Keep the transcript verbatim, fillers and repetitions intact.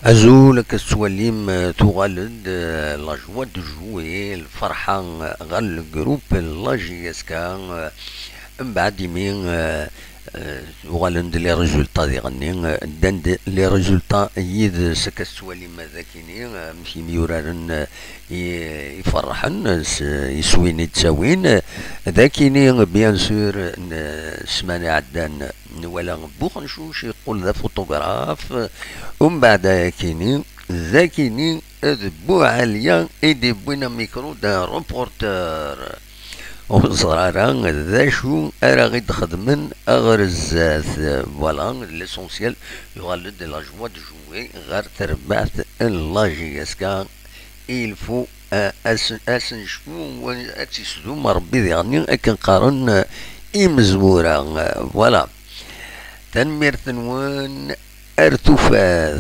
Azul, akka tettwalim, eh, tuɣal-d, eh, la joie de jouer, lferḥa, eh, ɣer le groupe la J S K, eh, mbeɛd imi, eh, eh, uɣalen-d les résultats diɣenni, eh, ddan-d les résultats yid-s, akka tettwalim dagini, eh, amek imyuraren, eh, i, iferrḥen s yiswin i d-ttawin. Dagini, bien sûr, n ssmana iɛeddan, nwala Buxencuc yeqqel d afutugraf, umbeɛd akini, dagini d Buɛaliya i d-iwwin amikru d'un reporter. Ur ẓer ara d acu ara ɣ-d-xedmen ɣer zdat. Voilà, l'essentiel, yuɣal-d la joie de jouer ɣer terbaɛt n la J S K. Il faut, euh, asen-, asencu, ad tt-isdum Rebbi diɣenni, akken qqaren, euh, imezwura. Euh, voilà. Tanemmirt-nwen, ar tufat.